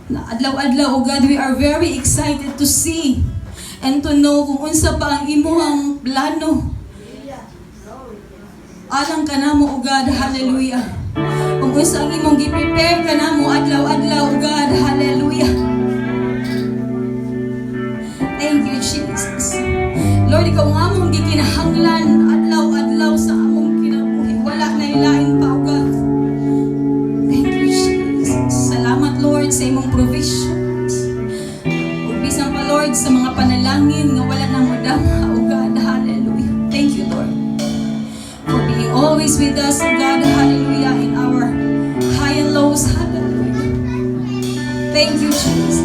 Na adlaw-adlaw, O God, we are very excited to see and to know kung unsa pa ang imuhang plano alang kanamo, O God, hallelujah. Kung unsa ang imong gi-prepare kanamo adlaw-adlaw, O God, hallelujah. Thank you, Jesus. Lord, ikaw ang among gikinahanglan adlaw-adlaw sa among kinabuhi. Wala na ilain pa, O God. Thank you, Jesus. Salamat, Lord, sa imong provisions. Ug bisan pa, Lord, sa mga panalangin nga wala na modama, O God, hallelujah. Thank you, Lord, for being always with us, O God, hallelujah, in our high and lows, hallelujah. Thank you, Jesus.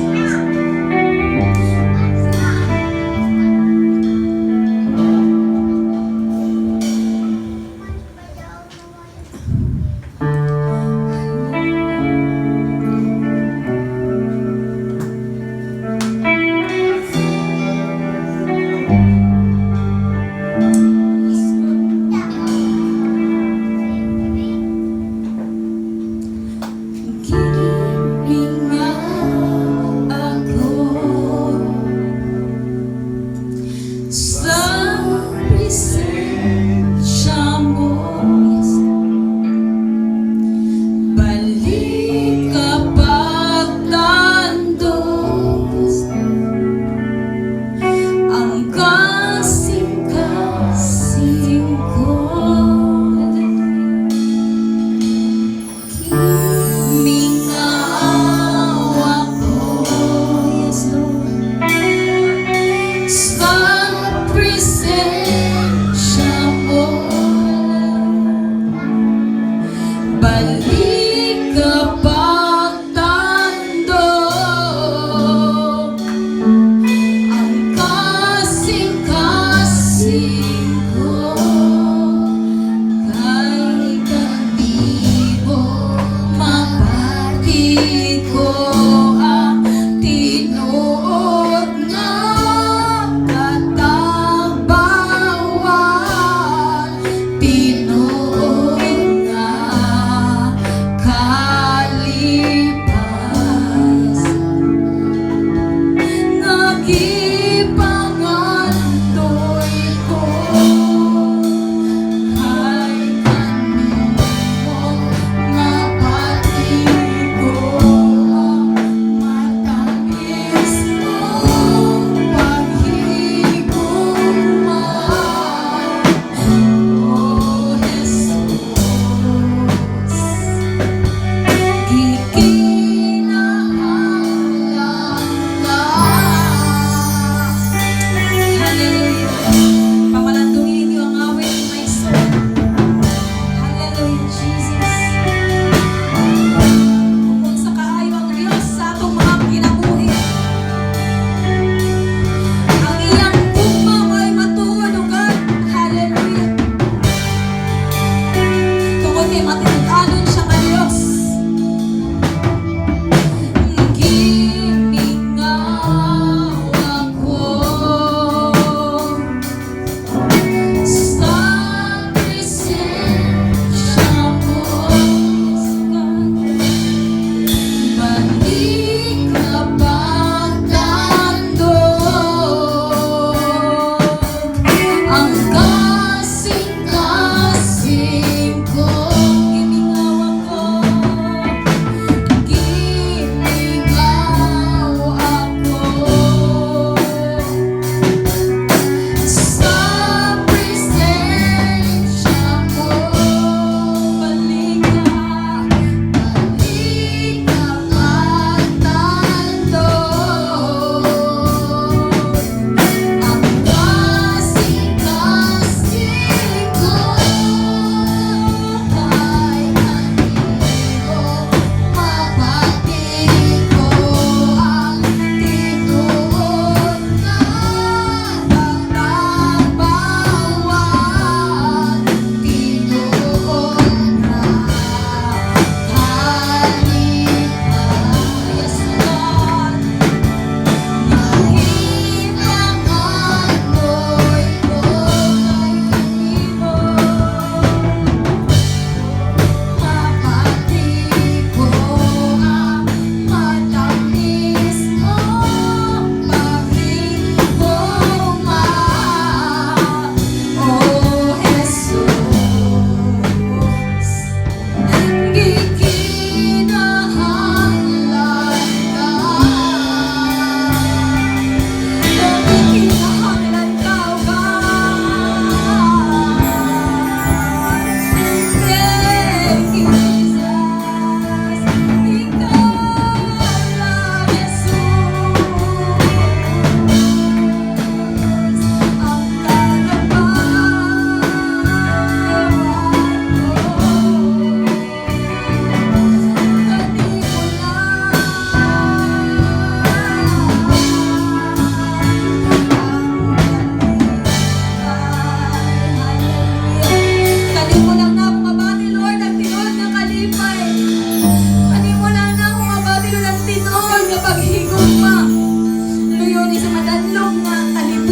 Giningaw.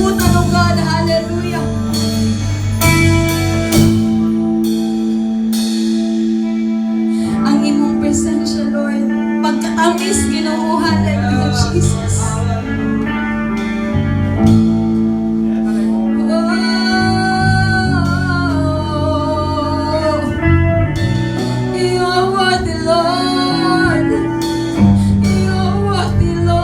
kalibutan, O God. Hallelujah. Ang imong presensya, Lord. Pagkatamis, Ginoo. Hallelujah, Jesus. Oh, you are worthy, Lord. You are worthy, Lord.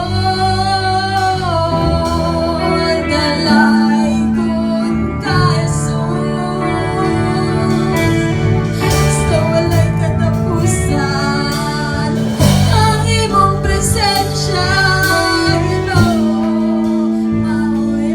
Dalaygon ka, Jesus, sa walay katapusan. Ang imong presensya, Ginoo, mao'y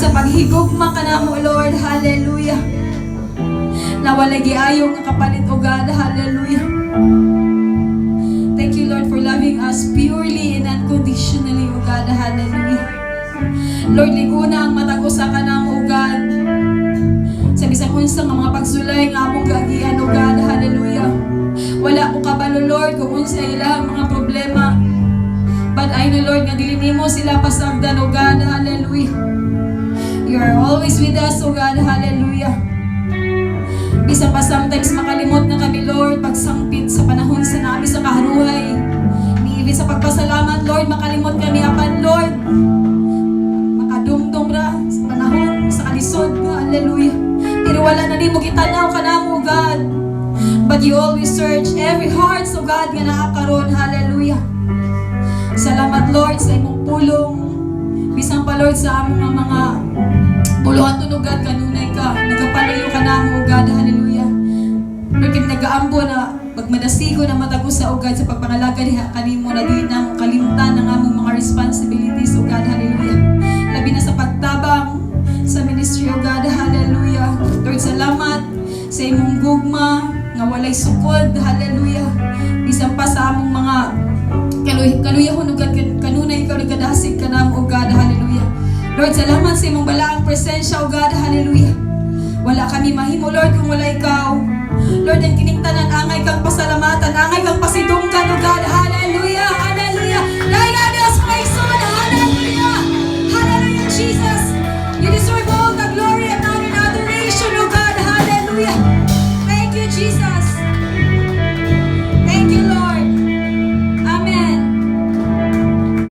Sa paghigugma kanamo, Lord. Hallelujah. Na walay giayo nga kapalit, O God. Hallelujah. Thank you, Lord, for loving us purely and unconditionally, O God. Hallelujah. Lord, liguna ang matag usa kanamo, O God. Sa bisan unsa nga mga pagsulay nga among gaagian, O God. Hallelujah. Wala ko kabalo, Lord, kung unsa ilang mga problema. But I know, Lord, nga dili nimo sila pasagdan, O God. Hallelujah. You are always with us, O God. Hallelujah. Bisan pa sometimes makalimot na kami, Lord, pagsangpit sa panahon sa nami sa kaharuhay. Ni even sa pagpasalamat, Lord, makalimot kami apan, Lord. Makadumdum ra sa panahon sa kalisod. Hallelujah. Pero wala na nimo gitanaw kanamo, God. But you always search every heart, so God, nga naa karon. Hallelujah. Salamat, Lord, sa imong pulong. Bisan pa, Lord, sa among nga mga buluhaton, O God, kanunay ka. Nagapalayo kanamo, O God. Hallelujah. Lord, kami nagaambo na magmadasigo na matag usa, O God, sa pagpangalaga diha kanimo na dili namo kalimtan ang among mga responsibilities, O God. Hallelujah. Labi na sa pagtabang sa ministry, O God. Hallelujah. Lord, salamat sa imong gugma nga walay sukod. Hallelujah. Bisan pa sa among mga kaluyahon, O God, kanunay ikaw nagkadasig kanamo, O God. Hallelujah. Lord, salamat sa imong balaang presensya, O God. Hallelujah. Wala kami mahimo, Lord, kung wala ikaw. Lord, ang kining tanan, angay kang pasalamatan, angay kang pasidunggan.